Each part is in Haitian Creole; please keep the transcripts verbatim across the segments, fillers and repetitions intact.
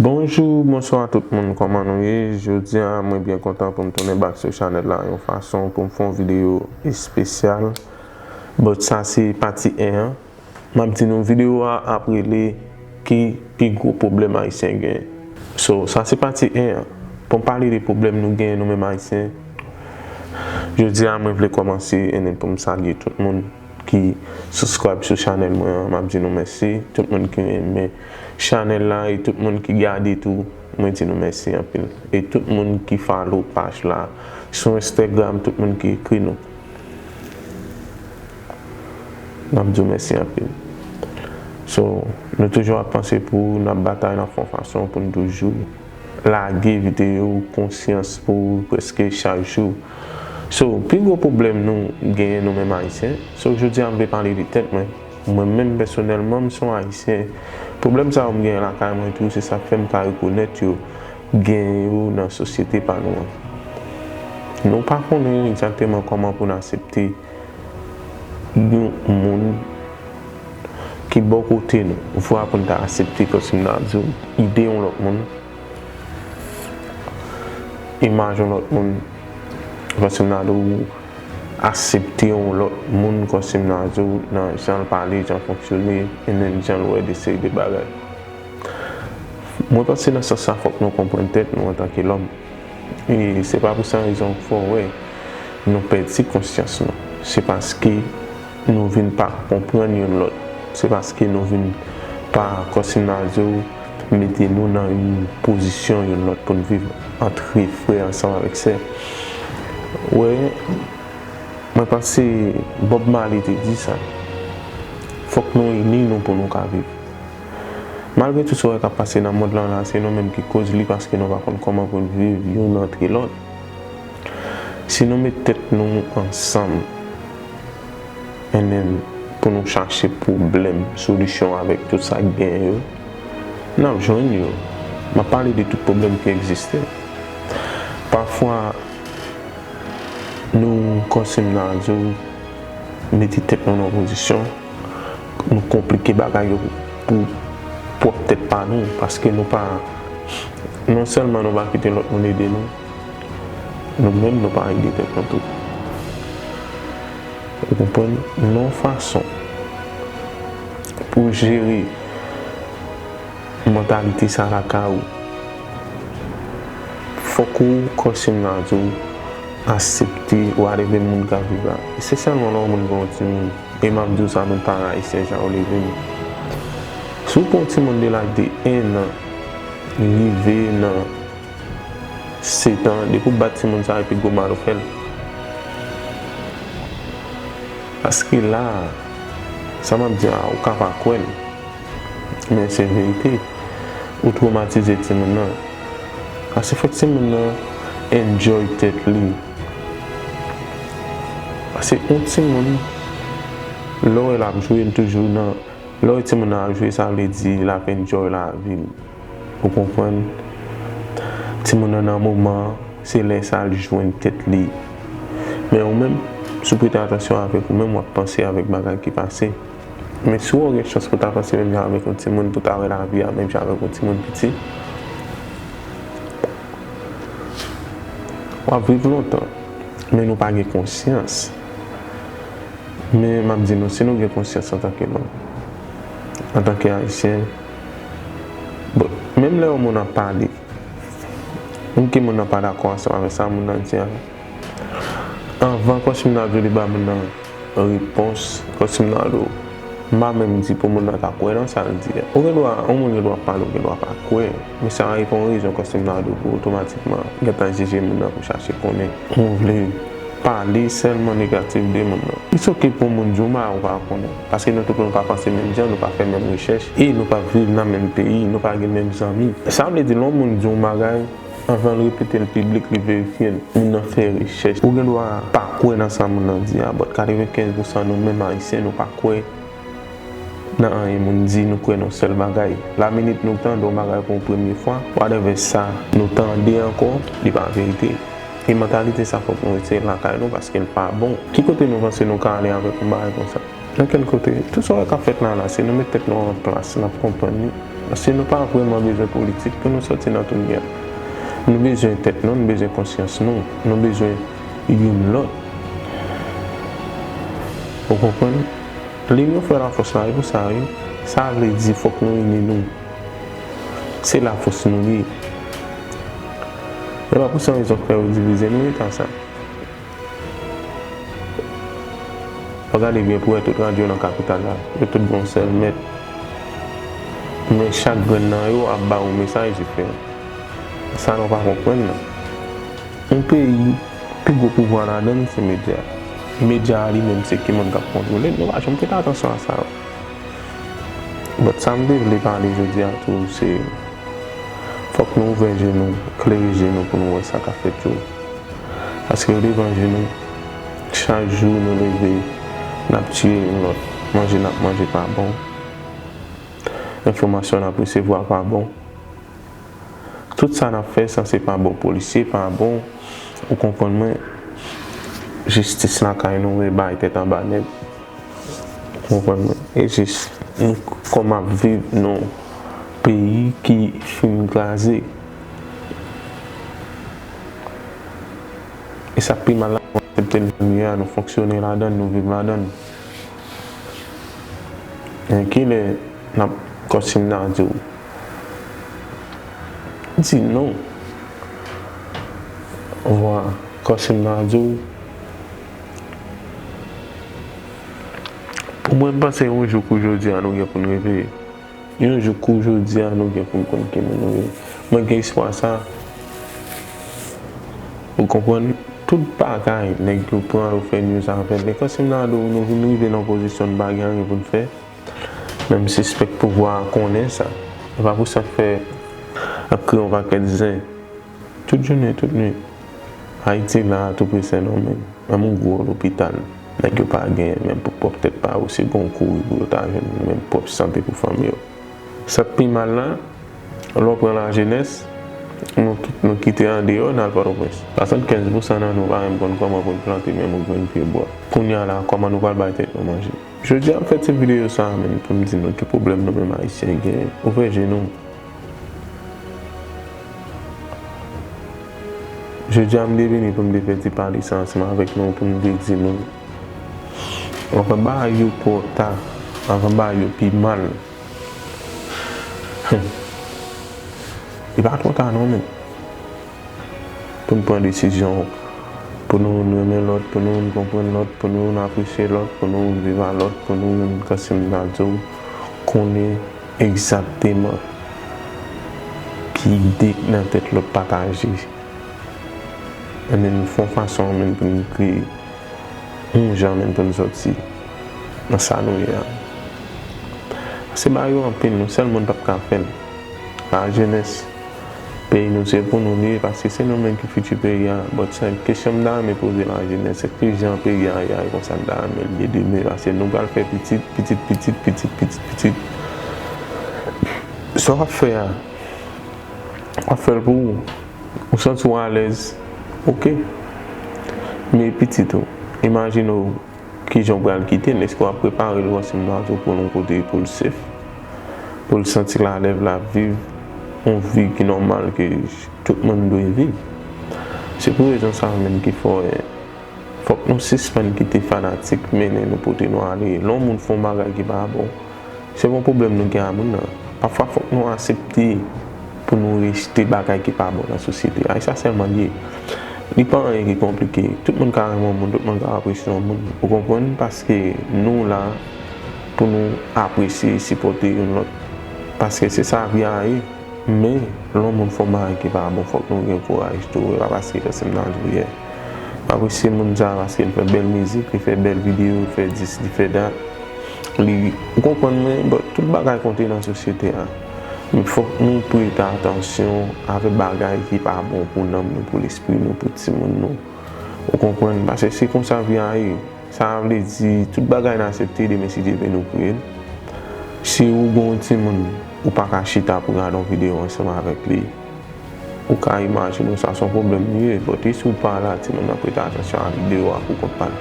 Bonjou, bonswa tout moun, kòman nou ye? Jodi a, mwen byen kontan pou m tounen back sou chanèl la yon fason pou m fè yon videyo espesyal. But sa se pati en an. M ap di nou videyo a ap rele ki pi gwo pwoblèm Ayisyen genyen. So, sa se pati en an. Pou m pale de pwoblèm nou genyen nou menm Ayisyen, jodi a mwen vle kòmanse and then pou m salye tout moun ki subscribe sou chanèl mwen an, m ap di nou mèsi. Tout moun ki renmen chanèl la e tout moun ki gade tou, mwen di nou mèsi anpil. E tout moun ki follow paj la sou Instagram, tout moun ki ekri nou, m ap di w mèsi anpil. So, nou toujou ap panse pou ou, n ap batay, n ap fè yon fason pou n toujou lage videyo konsyans pou ou prèske chak jou. So, pi gwo pwoblèm nou genyen nou menm Ayisyen, so, jodi a m vle pale de tèt mwen. Mwen menm pèsonèlman, m se yon Ayisyen. Pwoblèm sa yo m genyen lakay mwen tou, se sa k fè m ka rekonèt yo, genyen yo nan sosyete pa nou an. Nou pa konnen egzakteman kòman pou n aksepte yon moun ki bò kote nou, vwa pou n ta aksepte, kòm si m ta di w, ide yon lòt moun, imaj yon lòt moun, kòm si m ta di w, aksepte yon lòt moun, kòm si m ta di w, nan jan l pale, jan l fonksyone, e menm jan l wè de seri de bagay. Mwen panse nan sans sa, fòk nou konprann tèt nou antanke lòm. E se pa pou san rezon k fè w wè nou pèdi konsyans nou. Se paske nou vin pa konprann youn lòt. Se paske nou vin pa, kòm si m ta di w, mete nou nan yon pozisyon youn lòt pou n viv antre frè ansanm avèk sè. Wè, mwen panse Bob Marley te di sa. Fòk nou ini nou pou nou ka viv. Malgre tout sa w wè k ap pase nan mond lan la, se nou menm ki koz li paske nou pa konn kòman pou n viv youn antre lòt. Si nou met tèt nou ansanm, and then pou nou chache pwoblèm, solisyon avèk tout sa k genyen yo, n ap jwenn yo. M ap pale de tout pwoblèm ki egziste. Pafwa, nou, kòm si m ta di w, mete tèt nou nan yon pozisyon, nou konplike bagay yo pou pwòp tèt pa nou, paske nou pa, non sèlman nou pa kite lòt moun ede nou, nou menm nou pa ede tèt nou tou. Ou konprann? Nan yon fason pou jere mantalite sa lakay ou, fòk ou, kòm si m ta di w, aksepte whatever moun k ap viv la. E se sèlman lè yon moun gen yon timoun, e m ap di w sa, nou pa Ayisyen, jan yo leve nou. Si w pran yon timoun de laj de en an, rive nan sèt an, depi w bat timoun sa, epi gwo mal ou fè l. Paske la, sa m ap di a, ou ka pa kwè l. Men se verite. Ou twomatize timoun nan. Paske fòk timoun nan enjoy tèt li. Paske yon timoun, lè w wè l ap jwe, l toujou nan, lè w wè timoun nan ap jwe, sa vle di l ap enjoy lavi l. Ou konprann? Timoun nan nan moman an, se lè sa l jwenn tèt li. Men ou menm, si w prete atansyon avèk ou menm, w ap panse avèk bagay ki pase. Men si w gen chans pou w ta panse menm jan avèk yon timoun, pou w ta wè lavi a menm jan avèk yon timoun piti, w ap viv lontan, men nou pa gen konsyans. Men m ap di nou, si nou gen konsyans antanke nonm, antanke Ayisyen, bon, menm lè yon moun ap pale, menm ke moun nan pa dakò ansanm avèk sa moun nan di a, anvan kòm si m ta di w li ba moun nan repons, kòm si m ta di w, m pa menm di pou moun nan ta kwè nan sa l di a. Ou gen dwa, yon moun gen dwa pale, ou gen dwa pa kwè. Men sa a pa yon rezon kòm si m ta di w pou otomatikman gentan jije moun nan pou chache konnen. Ou vle pale sèlman negatif de moun nan. It's ok pou moun di w mal ou pa konnen. Paske nou tout nou pa panse menm jan, nou pa fè menm rechèch, e nou pa viv nan menm peyi, nou pa gen menm zanmi. Sa vle di, lè yon moun di yon bagay, anvan l repete l piblik, li verifye l. Moun nan fè rechèch. Ou gen dwa pa kwè nan sa moun nan di a, but katrevenkenz pousan nou menm Ayisyen, nou pa kwè nan anyen moun di, nou kwè nan yon sèl bagay. Laminit nou tande yon bagay pou yon premye fwa, whatever sa nou tande ankò, li pa verite. E mantalite sa fòk nou retire l lakay nou paske l pa bon. Ki kote nou panse nou ka ale avèk yon bagay konsa? Nan kèl kote? Tout sa w wè k ap fèt la la, si nou met tèt nou an plas, n ap konprann li. Paske nou pa vrèman bezwen politik pou nou sòti nan tout gen. Nou bezwen tèt nou, nou bezwen konsyans nou, nou bezwen youn lòt. Ou konprann? Linyon fè lafòs la, e pou sa, wi. Sa vle di fòk nou ini nou. Se lafòs nou ye. E pa pou sa rezon k fè yo divize nou, wi, ta sa. W ap gade byen pou wè tout radyo nan kapital la, yo tout gen yon sèl mèt. Men chak grenn nan yo ap ba yon mesaj diferan. Sa nou pa konprann nan. Yon peyi, pi gwo pouvwa ladan l se medya. Medya a li menm se ki moun k ap kontwole l. Nou pa janm prete atansyon a sa yo. But sa m te vle pale jodi a tou, se fòk nou ouvè je nou, klere je nou pou nou wè sa k ap fèt yo. Paske yo devan je nou, chak jou nou leve, n ap tiye youn lòt. Manje n ap manje pa bon. Enfòmasyon n ap resevwa pa bon. Tout sa n ap fè sanse pa bon. Polisye pa bon. Ou konprann mwen? Jistis lakay nou, e bay tèt anba nèt. Ou konprann mwen? E jis, nou kòm ap viv nan peyi ki fin kraze. E sa k pi mal la, nou aksepte l jan l ye a, nou fonksyone ladan l, nou viv ladan l. Men kilè n ap kòmsi m ta di w, di non. Vwa, kòmsi m ta di w, pou mwen, m panse yon jou kou jodi a, nou gen pou n reveye. Yon jou kou jodi a, nou gen pou n konn ki moun nou ye. Mwen gen espwa sa. Ou konprann? Tout bagay, nèg yo pran, yo fè news avè l. E kòmsi m ta di w, nou vin rive nan pozisyon n pa gen anyen pou n fè. Men m sispèk pouvwa a konnen sa. E pa pou sa k fè y ap kreye yon pakèt zen. Tout jounen, tout nwit. Ayiti la, tou pre Sendomeng. Menm yon gwo lopital, nèg yo pa gen menm pou pwòp tèt pa yo, se gen yon kouri pou yo ta jwenn menm pwòp sante pou fanmi yo. Sa k pi mal la, lè w pran lajenès, nou tout nou kite andeyò, n al Pòtoprens. Swasannkenz pousan nan nou pa menm konn kòman pou n plante menm yon grenn pye bwa. Kounye a la, kòman nou pral bay tèt nou manje? Jodi a, m fè ti videyo sa a, menm, pou m di nou ki pwoblèm nou menm Ayisyen genyen. Ouvè je nou. Jodi a, m te vini pou m te fè ti pale sa ansanm avèk nou, pou m te di nou, anvan bagay yo twò ta, anvan bagay yo pi mal. E pa twò ta non, men. Pou n pran desizyon, pou nou renmen lòt, pou nou konprann lòt, pou nou apresye lòt, pou nou viv a lòt, pou nou, kòmsi m ta di w, konnen egzakteman ki ide k nan tèt lòt, pataje. Anben, nou fè yon fason, anben, pou nou kreye yon jan, anben, pou nou sòti nan sa nou ye a. Paske bagay yo anpil, yon sèl moun p ap ka fè l. Lajenès, peyi nou se pou nou li ye, paske se nou menm ki fiti peyi a. But sa, kesyon m ta renmen poze lajenès, se ki jan peyi a ye a, e konsa n ta renmen l ye demen, paske nou pral fè pitit, pitit, pitit, pitit, pitit, pitit. Sa w ap fè a, w ap fè l pou ou. Ou santi w alèz, oke. Men pitit ou, imajine w kijan w pral kite l. Èske w ap prepare l kòmsi m ta di w pou l yon kote pou l sef, pou l santi l alèz, l ap viv yon vi ki nòmal ke tout moun dwe viv? Se pou rezon sa a menm ki fè fòk nou sispann kite fanatik mennen nou, pote nou ale. Lè yon moun fè yon bagay ki pa bon, se pa yon pwoblèm nou gen a moun nan. Pafwa, fòk nou aksepte pou nou rejte bagay ki pa bon nan sosyete a. E sa sèlman l ye. Li pa anyen ki konplike. Tout moun ka renmen yon moun, tout moun ka apresye yon moun. Ou konprann? Paske nou la pou nou apresye, sipòte youn lòt. Paske se sa vi a ye. Men, lè yon moun fè yon bagay ki pa bon, fòk nou gen kouraj tou. E pa paske, paske m nan di w yè. M apresye moun sa a paske l fè bèl mizik, li fè bèl videyo, li fè dis, li fè dat. Li, ou konprann mwen, but tout bagay konte nan sosyete a. Men fòk nou prete atansyon avèk bagay ki pa bon pou nanm nou, pou lespri nou, pou timoun nou. Ou konprann? Paske se konsa vi a ye. Sa vle di, tout bagay n aksepte, demen si Dye vle nou kriye l. Si ou gen yon timoun, ou pa ka chita pou gade yon videyo ansanm avèk li, ou ka imajine w sa se yon pwoblèm li ye. But e si w pa la, timoun nan prete atansyon a videyo a pou kont pa l.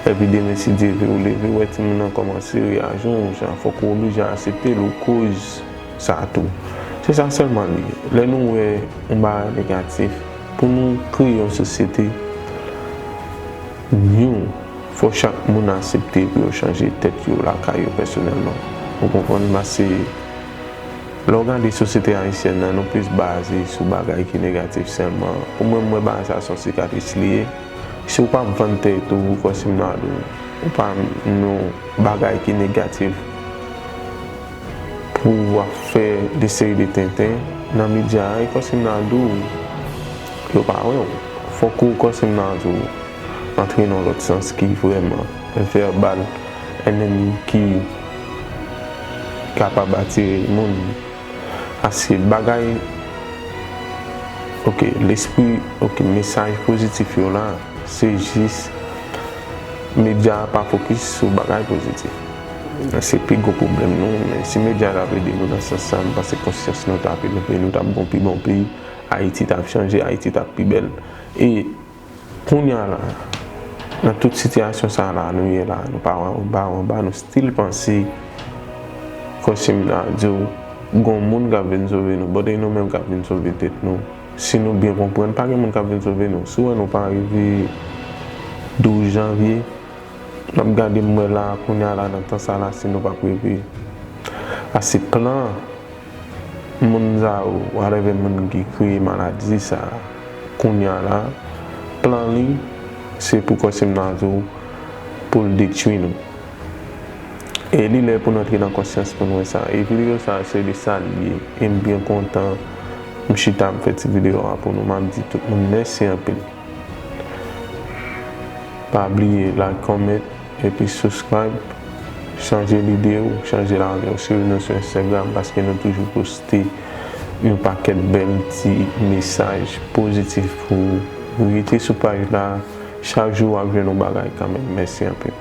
Epi demen si Dye vle, ou leve, ou wè timoun nan kòmanse reyaji yon jan, fòk ou oblije aksepte l, ou koz sa tou. Se sa sèlman li ye. Lè nou wè yon bagay negatif, pou nou kreye yon sosyete, nou, fò chak moun aksepte pou yo chanje tèt yo lakay yo pèsonèlman. Ou konprann? Paske lè w gade sosyete ayisyèn nan, nou plis baze sou bagay ki negatif sèlman. Pou mwen, m wè bagay sa se yon sikatris li ye. Si w p ap vann tèt ou, kòm si m ta di w, ou pa nan bagay ki negatif, pou w ap fè de seri de tenten nan medya a, e kòm si m ta di w, yo pa wè w. Fòk ou, kòm si m ta di w, antre nan lòt sans ki vrèman vèbal, and then ki kapab atire moun. Paske bagay, ok, lespri, ok, mesaj pozitif yo la, se jis medya a pa fokis sou bagay pozitif. Se pi gwo pwoblèm nou, men si medya a t ap ede nou nan sans sa, m panse konsyans nou t ap elve, nou t ap gon pi bon peyi, Ayiti t ap chanje, Ayiti t ap pi bèl. E kounye a la, nan tout sitiyasyon sa la nou ye la, nou pa anba, anba, nou still panse, kòm si m ta di w, gon moun k ap vin sove nou, but e nou menm k ap vin sove tèt nou. Si nou byen konprann, pa gen moun k ap vin sove nou. Si w wè nou pa rive douz janvye, n ap gade m wè la, kounye a la, nan tan sa la, si nou p ap rive. Paske plan moun sa yo, whatever moun ki kreye maladi sa, kounye a la, plan li, se pou kòm si m ta di w, pou l detwi nou. E li lè pou n antre nan konsyans pou n wè sa. E videyo sa, se de sa l ye. E m byen kontan m chita m fè ti videyo a pou nou. M ap di tout moun mèsi anpil. Pa bliye like, comment, epi subscribe. Chanje lide w, chanje lavi w. Swiv nou sou Instagram paske nou toujou poste yon pakèt bèl ti mesaj pozitif pou ou. Rete sou paj la, chak jou w ap jwenn yon bagay kanmenm. Mèsi anpil.